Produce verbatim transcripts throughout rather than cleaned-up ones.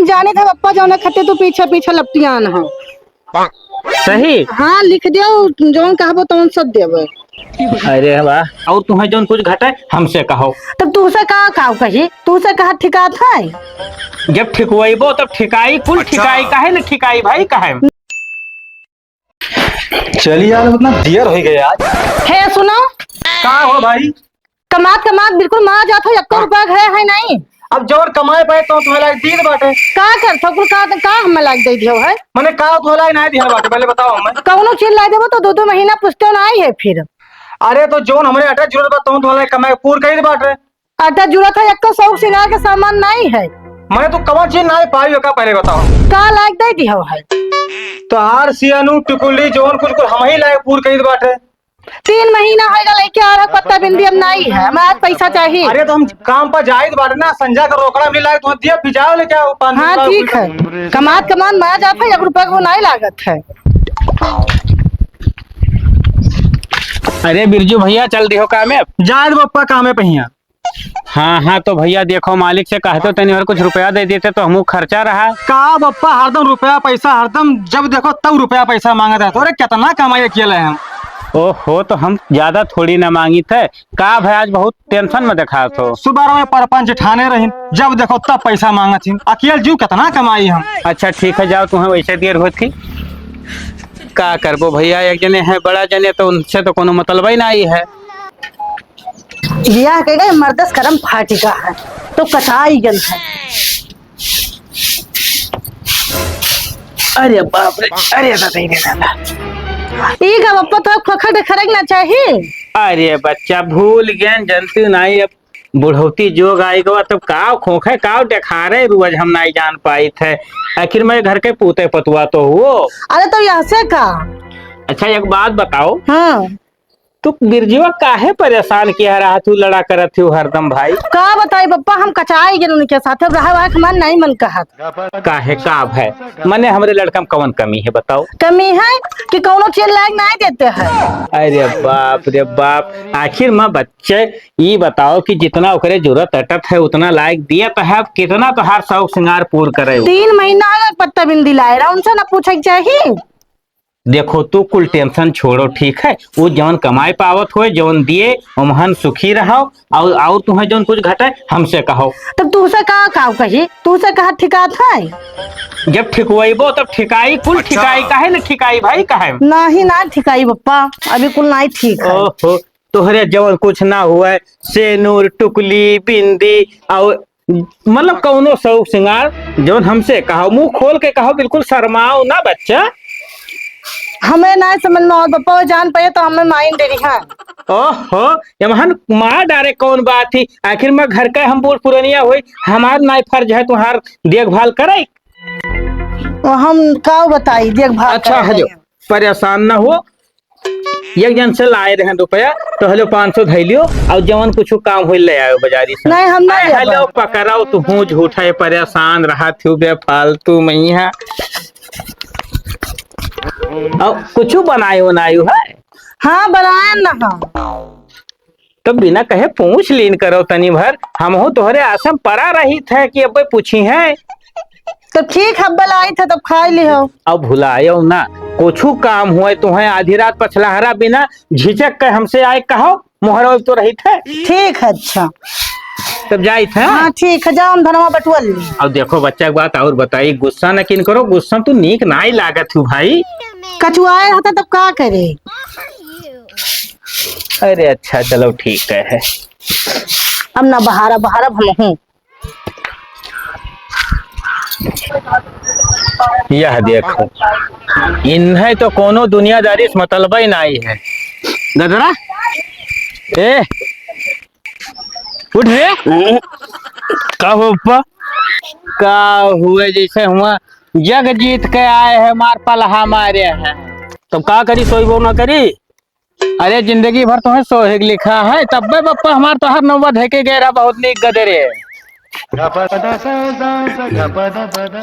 जाने थे पप्पा, जौने खातिर तू पीछे पीछे लपटियान हो। सही? हाँ, लिख दियो, जौन कहबो तौन सब देबे। अरे वाह, और तुम्हें जौन कुछ घटे, हमसे कहो। तब तू से का, का कही? तू से कहा ठिकात है? जब ठिकवइबो तब ठिकाई, कुल अच्छा। ठिकाई, काहे न ठिकाई भाई, काहे? चली यार, उतना देर होइ गया आज। हे सुनो। का हो भाई? कमात कमात बिल्कुल मर जात हो, एक्को रुपया घर है नहीं। अब जौन कमाए पाए तो तुम्हें लायक दीद बाटे। का करत हो कुल, का, का हमें लायक दे दियो है? मने का तुम्हें लायक नहीं दिया बाटे, पहले बताओ हमें। कौनो चीज ला देबो तो दो दो महीना पुछते ना आई है फिर। अरे तो जौन हमरे आटा जरूरत बा, तो तुम्हें लायक कमाए पूर कई बाटे। आटा जरूरत है, एक्को शौक सिंगार के सामान नहीं है। मने तू कौन चीज नहीं पाई हो का, पहले बताओ। का लायक दे दियो है? तोहार सियानू टुकुली जौन कुछ कुल हम ही लायक पूर कई बाटे। तीन महीना होइगा लइके आ रहा, पत्ता बिंदी अब नाई है, हमारा पैसा चाहिए। अरे तो हम काम पर जाइत बाटे ना, संझा का रोकड़ा मिला है, तो दिया भिजाओ ले क्या, पाँच सौ हाँ, रुपया ठीक कुछ। है, कमात कमात मर जात है, एक रुपया को नाई लागत है। अरे बिरजू भैया, चल दिहो कामे? जाए दो पप्पा कामे पहिया। हाँ, हाँ, तो भैया देखो, मालिक से कहते तनी और कुछ रुपया दे देते तो हमहू खर्चा रहा। का बप्पा, हरदम रुपया पैसा, हरदम जब देखो तब रुपया पैसा मांगत है। तो अरे कितना कमाई अकेले हम। ओहो, तो हम ज्यादा थोड़ी ना मांगित है। का भाई, आज बहुत tension में देखात हो। सुबह में परपंच ठाने रहिन, जब देखो तब पैसा मांगत हिन। अकेल जीव कितना कमाई हम। अच्छा ठीक है, जाओ, तुम्हें वैसे देर होत ही। का करबो भैया, एक जने हैं बड़ा जने, तो उनसे तो कोनो मतलब ही नहीं है। बियाह के गए मर्दस करम फाटिका है, तो कटाई गन है। अरे बाप रे, अरे दादा, अरे दादा। ई का बप्पा, तो खोखा देखारे के ना चाही। अरे बच्चा, भूल गए, जनती नहीं, अब बुढ़ौती जोग आई गवा, तब काव खोखे, काव देखारे, रोज हम नहीं जान पाइत है। आखिर मैं घर के पूते पतुआ तो हुओ। अरे तो यहाँ से का? अच्छा, एक बात बताओ। हाँ। तू बिरजुआ काहे परेशान किया रहा, तू लड़ा करत थी हरदम भाई? का बताई बप्पा, हम कचाई गए उनके साथ, अब रहा वहाँ के मन नहीं मन कहत। काहे, का है? मने हमरे लड़का में कवन कमी है, बताओ? कमी है कि कौनो चीज लायक नहीं देते हैं। अरे बाप रे बाप, आखिर माँ बच्चे, ई बताओ कि जितना ओकरे जरूरत अटत है उतना लायक दिए तो है, अब कितना तोहार शौक सिंगार पूर करे? तीन महीना हो गए पत्ता बिंदी लाए रहा, उनसे ना पूछे के चाहिए। देखो, तू कुल tension छोड़ो, ठीक है? वो जवन कमाए पावत होए, जवन दिए, ओमहन सुखी रहो, और, और तुम्हें जवन कुछ घटे, हमसे कहो। तब तू से का, का कही? तू से कहा ठिकात है? जब ठिकवइबो, तब ठिकाई, कुल अच्छा। ठिकाई, काहे न ठिकाई भाई, काहे? नाही, ना ठिकाई बप्पा, अभी कुल नाही ठीक है। ओहो, तोहरे जवन कुछ ना हुए, सेनुर, टुकली, बिंदी, और मतलब कौनो शौक सिंगार जौन हमसे कहो, मुंह खोल के कहो, बिल्कुल शर्माओ ना बच्चा। हमें ना समझ में आवत बप्पा, वो जान पाए तो हमें माइन दे रही है। ओहो, यमहन मार डारे कौन बात ही, आखिर में घर का हम बूढ़ पुरनिया होई, हमार नाई फर्ज है तुम्हार देखभाल करे। वो हम का बताई, देखभाल अच्छा करे है जो, रहे हैं। परेशान न हो, एक जन से लाए रहे रुपया, तो हेलो पाँच सौ धइ लियो, और जवन कुछ काम होई ले आयो बाजारी से। नहीं, हम ना अरे लेबे। हेलो पकड़ाओ, तू हूँ झूठा है, परेशान रहा थी बेफालतू में यहाँ। और कुछ बनाए उनाए है? हाँ, बनाए ना हम। तो बिना कहे पूछ लीन करो तनी भर, हमहू तोहरे आसम परा रही थे कि अब्बे पूछी है। तो ठीक है, अब्बे लाई थे तब खाई लिहो। अब भुलायो ना, कुछू काम हुए तुम्हें आधी रात पछलहरा बिना झिझक के हमसे आए कहो, मोहरा तो रही थे। ठीक है, अच्छा। तब जाई थे। हाँ, ठीक है, जाओ हम धनवा बटुआ ली। अब देखो बच्चा के बात और बताई, गुस्सा न किन करो, गुस्सा तू नीक नाई लागत हूँ भाई। कचुआए रहता तब का करे? अरे अच्छा, चलो ठीक है। अब ना बहारा, बहारा हम हूँ। यह देखो, इन्हें तो कोनो दुनियादारी से मतलब ही नहीं है। गदरा, ए, उठ रे। का हो पप्पा? का हुए जैसे हुआ जग जीत के आए हैं, मार पलहा मारे हैं। तब का करी, सोईबो ना करी? अरे जिंदगी भर तोहे सोहे के लिखा है, तब्बे बप्पा हमार तोहार नौवा धके गए रहा, बहुत नीक गदे रे।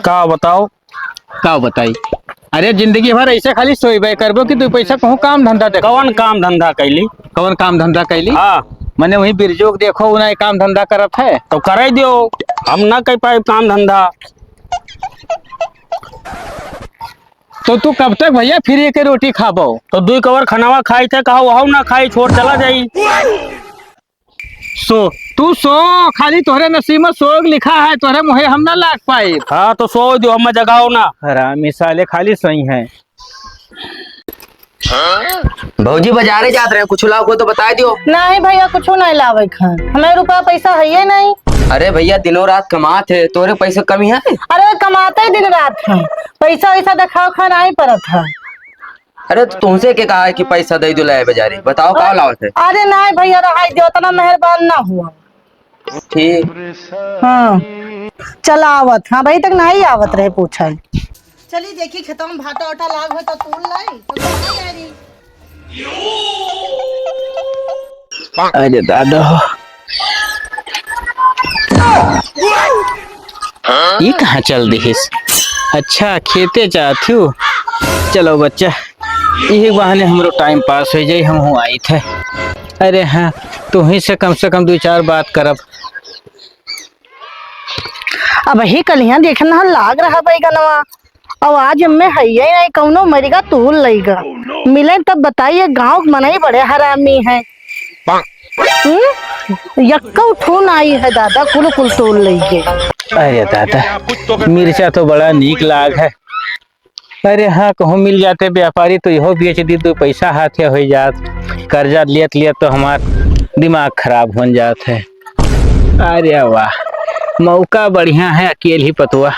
का बताओ? का बताई? अरे जिंदगी भर ऐसे खाली सोईबे करबो कि तू पैसा कहूँ काम धंधा देख। कौन काम धंधा कैली? कौन काम धंधा कैली? हाँ। मने वही बिरजू के देखो, उ ना काम धंधा करत है। तो करे दियो, हम ना कर पाए काम धंधा। तो तू कब तक भइया free के रोटी खाबो? तो दुई कवर खनावा खाई थे, कहा वहू ना खाई, छोड़ चला जाई। सो। तू सो, खाली तोहरे नसीब में सोग लिखा है, तोहरे मुँहे हम ना लाग पाई। हाँ, तो सो दियो, हमें जगाओ ना। हरामी साले खाली सही है। भौजी बाजारे जात रहे, कुछ लाओ को तो बताई दियो। नहीं भइया, कुछ नहीं लावे खान, हमें रुपया पैसा है ये नहीं। अरे भइया, दिनों रात कमात है, तोरे पैसे कमी है? अरे कमाते ही दिन रात है, पैसा वैसा दिखाओ खान आई परत है। अरे तो तुमसे के कहा है कि पैसा दे दो लाए बाजारे, बताओ का लावत है? अरे नहीं भइया, रहाई दियो, इतना मेहरबान ना हुआ। ठीक। हाँ, चला आवत। हाँ, अबहीं तक नहीं आवत रहे पूछा। चली देखी खेतवा में भाटा ओटा लाग हो तो तूल लाई, तो कहाँ जा रही? अरे दादा हो। ई कहाँ चल दिहिस? अच्छा, खेते जात हूँ। चलो बच्चा, यही बहाने हमरो time pass हो जाई, हम हूँ आई थे। अरे हाँ, तुही से कम से कम दो चार बात करब। अबही कलिया देखन ह लाग रहा बैगनवा, अउ आज एम्मे हइये नहीं, कउनो मरिगा तूल लइगा। मिले तब बताइए, गाँव के मनई बड़े हरामी हैं। हम्म? यक्कउ ठून आई है दादा, कुल कुल तूल लइगे। अरे दादा, मिर्चा तो बड़ा नीक लाग है। अरे हाँ, कहूँ मिल जाते व्यापारी तो इहो बेच दी, दो पैसा हाथे होइ जात। कर्जा लियत लियत तो हमार दिमाग खराब होन जात है। अरे वाह, मौका बढ़िया है, अकेल ही पतुआ।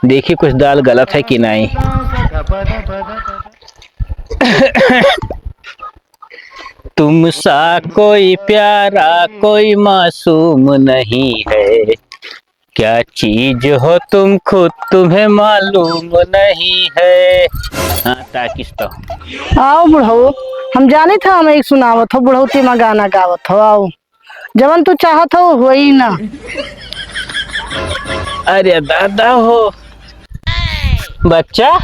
देखी कुछ दाल गलत है कि नहीं। तुमसा कोई प्यारा कोई मासूम नहीं है, क्या चीज हो तुम खुद तुम्हें मालूम नहीं है। हाँ, ताकिस तो। आओ बुढ़ऊ, हम जानित ह, हम एक सुनावत हो, बुढ़ौती में गाना गावत हो, आओ। जवन तू चाहत हो, होई ना। अरे दादा हो, बच्चा।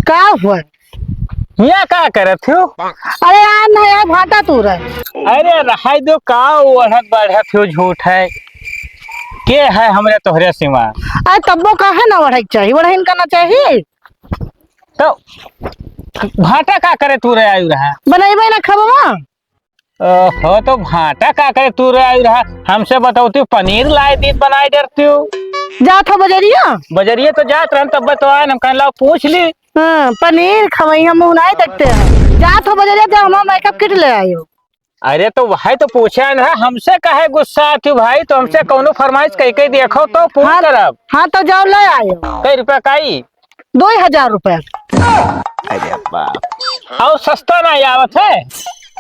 का हुआ? हियाँ का करत हो? अरे यार, ना यार, भाटा तूर है। अरे रहाई दो, का ओढ़त बढ़त हो, झूठ है। के है हमरे तोहरे सिवा? अरे तब्बो काहे ना ओढ़े के चाही, ओढ़े इनका ना चाही। तो भाटा का करे तू रे आयु रहा? बनैबे ना खबवा। ओहो, तो भाटा का करे तू रे आयु रहा? हमसे बतौती पनीर लाए दीत बनाए डरती हूँ। जात हो बजरिया? बजरिया तो जात रहन, तब तो आए, हम कहन लाओ पूछ ली। हाँ, पनीर खवई हम मुँह नहीं देखते हैं। जात हो बजरिया, जा हमारा makeup kit ले आयो। अरे तो वही तो पूछे न है, हमसे काहे गुस्सा आती भाई, तो हमसे कौनो फरमाइश कह के देखो तो पूछ हाँ, करब। हाँ तो जाओ ले आयो। कई रुपया काई? दो हजार रुपया। अरे बाप। और सस्ता नहीं आवत है?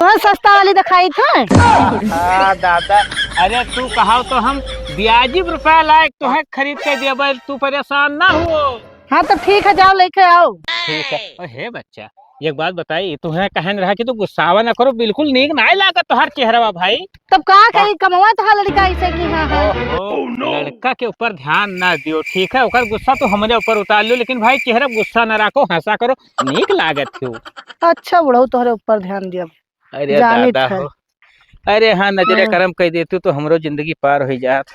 हाँ, सस्ता वाली दिखाई थे। हाँ दादा, अरे तू कहा तो हम ब्याजी रुपया लायक तो है खरीद के देबे, तू परेशान ना हो। हाँ तो ठीक है, जाओ लेके आओ। ठीक है। ओ हे बच्चा, एक बात बताई, तुहे कहन रहा कि तू गुस्सावा ना करो, बिल्कुल नीक नाय लागत तोहार चेहरवा भाई। तब का करी, कमवा तो लड़का ऐसे की हाँ, हाँ। ओहो, लड़का के ऊपर ध्यान ना दियो, ठीक है? ओकर गुस्सा तो हमरे ऊपर उतार लियो, लेकिन भाई चेहरा गुस्सा ना रखो, हंसा करो, नीक लागत हो। अच्छा बुढ़ऊ, तोहरे ऊपर ध्यान दिया। अरे जानित दादा है। हो। अरे हाँ, नजरे हाँ। करम कह देतू तो हमरो जिंदगी पार हो जात।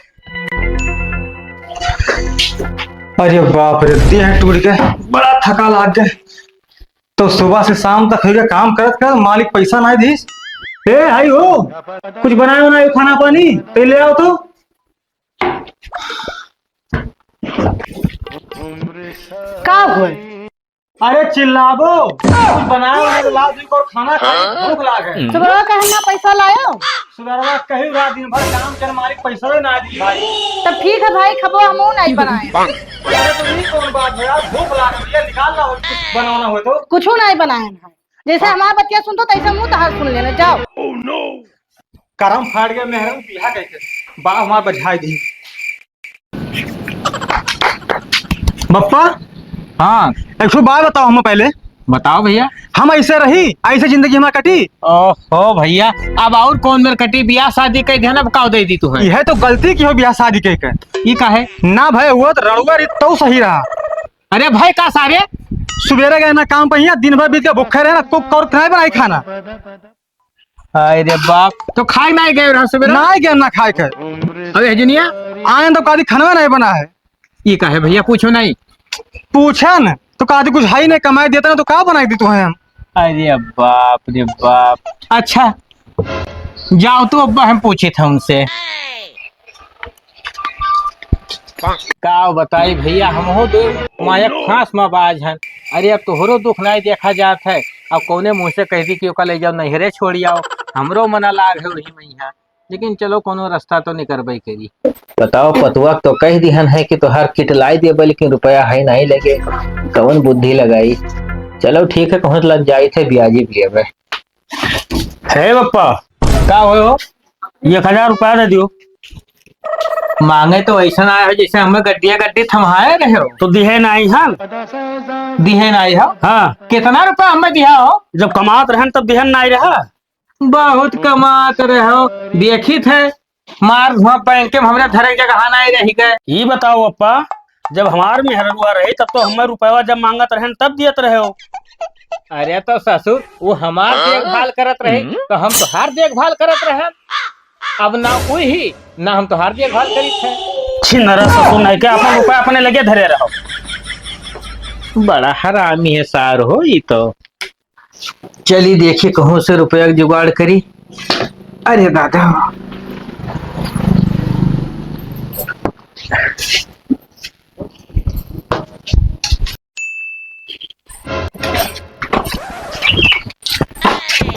अरे बाप रे, देह टूट गए, बड़ा थका लाग गए। तो सुबह से शाम तक हो गया काम करत करत, मालिक पैसा ना दीस। ए हाई हो, कुछ बनाए बनाए खाना पानी ते ले आओ तो। का हुआ? अरे चिल्लाबो, कुछ बनाए बनाए ला दी और खाना खाए, भूख लाग है। सुबह का हम ना पैसा लायो? सुबह कहीं रात दिन भर काम कर, मालिक पैसा ना दी भाई। तब ठीक है भाई, खबो हमहू नहीं बनाए। अरे तो ये कौन बात है यार, भूख लाग रही है, निकाल ला और कुछ बनाना हो तो। कुछ नहीं बनाए हैं, जैसे हमारा बतिया सुनतो तैसे मुँह तहार सुन लेना, जाओ। करम फाड़ गया मेहरम बिहा कह के, बा हमार बझाई दी। बप्पा, हाँ। एक ठो बात बताओ हम पहले। बताओ भैया। हम ऐसे रही, ऐसे जिंदगी हमार कटी? ओहो भैया, अब और कौन मेर कटी? बियाह शादी कह देना, अब काव दे दी तू है? यह तो गलती की हो बियाह शादी कह के। ई का है? ना भाई, वो तो रड़ुआ रीत तो सही रहा। अरे भाई का सारे? सुबेरे गए ना काम पे, हियाँ दिन भर बीत के भूखे रहे ना, कुक और नहीं बनाई खाना। हाय रे बाप, तो खाए ना गए रहा सुबेरे? ना गए ना खाए के। अबे हजनिया? आए तो कभी खाना नहीं बना है। ये का है भैया, पूछो नहीं। पूछन, तो कहती कुछ है ही नहीं, कमाई देता ना तो का बनाई दी तुहे हम? अरे बाप रे बाप। अच्छा, जाओ तो अब्बा हम पूछे थे उनसे। का बताई भइया, हमहू दो माया फांस में बाज हन। अरे अब तोहरो दुख नाई देखा जात है, अब कौने मुँह से कह दी कि ओका ले जाओ नैहरे छोड़ी आओ, हमरो मना लाग है वही में यहाँ। लेकिन चलो, कोनो रास्ता तो निकरबे करी। बताओ, पतुआ तो कह दिहन है कि तोहार किट लाई देबे, लेकिन रुपया है नहीं लगे, कवन बुद्धि लगाई? चलो ठीक है, कहूँ लग जाई थे ब्याजी भी लेबे। हे बप्पा, का होय हो? एक हजार रुपया दे दियो। मांगे तो ऐसा ना है जैसे हमें गड्डिया गड्डी थमाए रहे हो। तो दिहे नहीं हम। दिहे नहीं हो? हाँ। कितना रुपया हमें दिया हो? जब कमात रहन तब दिहन नहीं रहा। बहुत कमात रहे हो, देखी थे मार धुआं बैंक में हमरे धरे के जगह नहीं रही गए। ई बताओ अप्पा, जब हमार मेहररुआ रही तब तो हमें रुपया जब मांगत रहन तब दियत रहे हो। अरे तो ससुर, वो हमार देखभाल करत रही तो हम तोहार देखभाल करत रहन। अब ना उ ही, ना हम तोहार देखभाल करी थे। छिनरा ससुर नहीं के, अपन रुपया अपने लगे धरे रहो। बड़ा हरामी है सार हो ई तो। चली देखी कहूँ से रुपया के जुगाड़ करी। अरे दादा।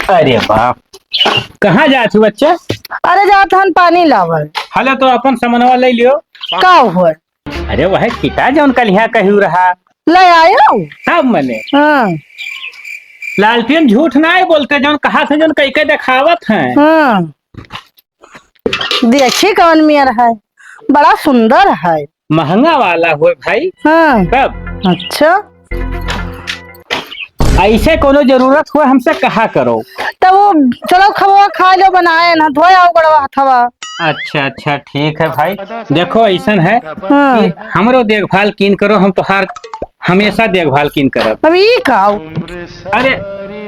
अरे बाप, कहाँ जात हो बच्चा? अरे जात हन पानी लावल। हले तो अपन समनवा ले लियो। का हुआ? अरे वह किटा जौन कल यहाँ कहू रहा। ले आयो? सब मने। हाँ। लालटेन झूठ ना है बोलते, जौन कहा थे, जौन कह के देखावत हैं। हाँ। देखी कौन मेर है, बड़ा सुंदर है। महंगा वाला होय भाई। हाँ। तब? अच्छा। ऐसे कोनो जरूरत हो हमसे कहा करो। तब वो चलो खबवा खा लो, बनाए ना, धोए आओ गड़वा हथवा। अच्छा, अच्छा, ठीक है भाई। देखो, ऐसन है हाँ। कि हमरो देखभाल कीन करो, हम तोहार हमेशा देखभाल कीन करब। अब ई का हो? अरे,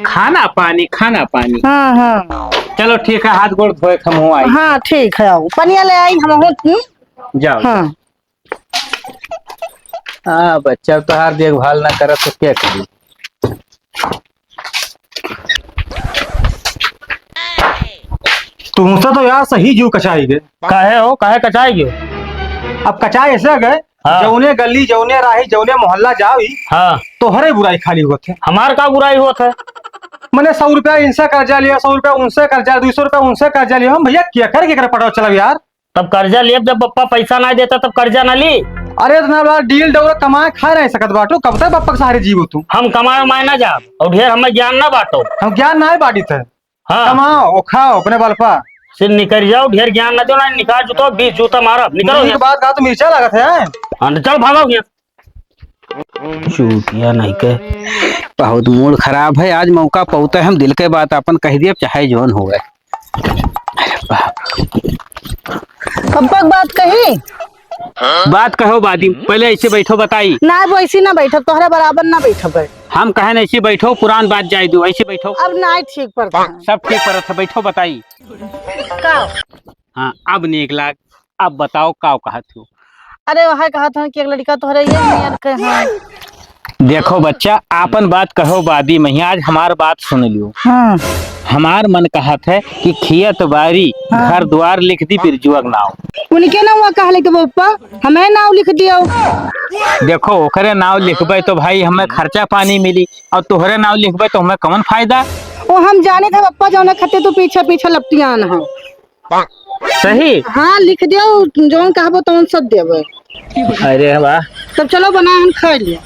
खाना पानी, खाना पानी। हाँ, हाँ। चलो ठीक है, हाथ गोड़ धोए के हमहूँ आई। हाँ, ठीक है, आओ। पनिया ले आई हमहूँ, हम्म? जाओ। हाँ। हाँ, बच्चा तोहार देखभाल ना करत तो क्या करी? तुमसे तो यार सही जीव कचाई गए। काहे हो, काहे कचाई गए? अब कचाए ऐसे गए, हाँ। जौने गली, जौने राही, जौने मोहल्ला जाओ ही, हाँ। तोहरे बुराई खाली होत है। हमार का बुराई होत है? मने सौ रुपया इनसे कर्जा लिया, सौ रुपया उनसे कर्जा, दुई सौ रुपया उनसे कर्जा लिया। हम भैया केकर केकर पटाव चलब यार? तब कर्जा लेब, जब बप्पा पैसा ना देता तब कर्जा ना ली। अरे इतना बड़ा डील डौरा कमाए खाए नहीं सकत बाटू, कब तक बप्पा के सहारे जीवो तू? हम कमाए उमाए ना जाब, और ढेर हमें ज्ञान ना बाटो। हम ज्ञान ना बाटी थे। हाँ। कमाओ, और खाओ अपने बल पर। से निकल जाओ, ढेर ज्ञान ना दो ना, निकाल जूता, बीस जूता मारब, निकलो ठीक यहाँ। बात कहा, तुम मिर्चा लागत है। हाँ, तो चल भागो यहाँ। चूतिया नहीं के, बहुत मूड खराब है। आज मौका पौते हम दिल के बात अपन कह दिए, चाहे जौन होवे। पप्पा के बात कही? बात कहो बादी, पहले ऐसे बैठो बताई। ना, वो ऐसे ना बैठब, तोहरे बराबर ना बैठब। हम कहे ना ऐसे बैठो, पुरान बात जाए दो, ऐसे बैठो। अब ना ठीक पड़ता है। सब ठीक पड़त है, बैठो बताई। का? हाँ, अब नीक लाग। अब बताओ, का कहत हो? अरे, वह कहत हन कि एक लड़का तोहरे ये नियर के हैं। देखो बच्चा, आपन बात कहो बादी में, आज हमार बात सुन लियो। हाँ। हमार मन कहत है कि खेत बारी, हाँ। घर द्वार लिख दी बिरजुआ के नाव। उनके नाव कहले के पप्पा, हमें नाव लिख दियो। देखो, ओकरे नाव लिखबे तो भाई हमें खर्चा पानी मिली, और तोहरे नाव लिखबे तो हमें कौन फायदा? वो हम जाने थे पप्पा, जौने खातिर तू पीछे पीछे लपटियान हो। सही? हाँ, लिख दियो, जौन कहबो तौन सब देबे। अरे वाह। तब चलो बना हम खा लिया।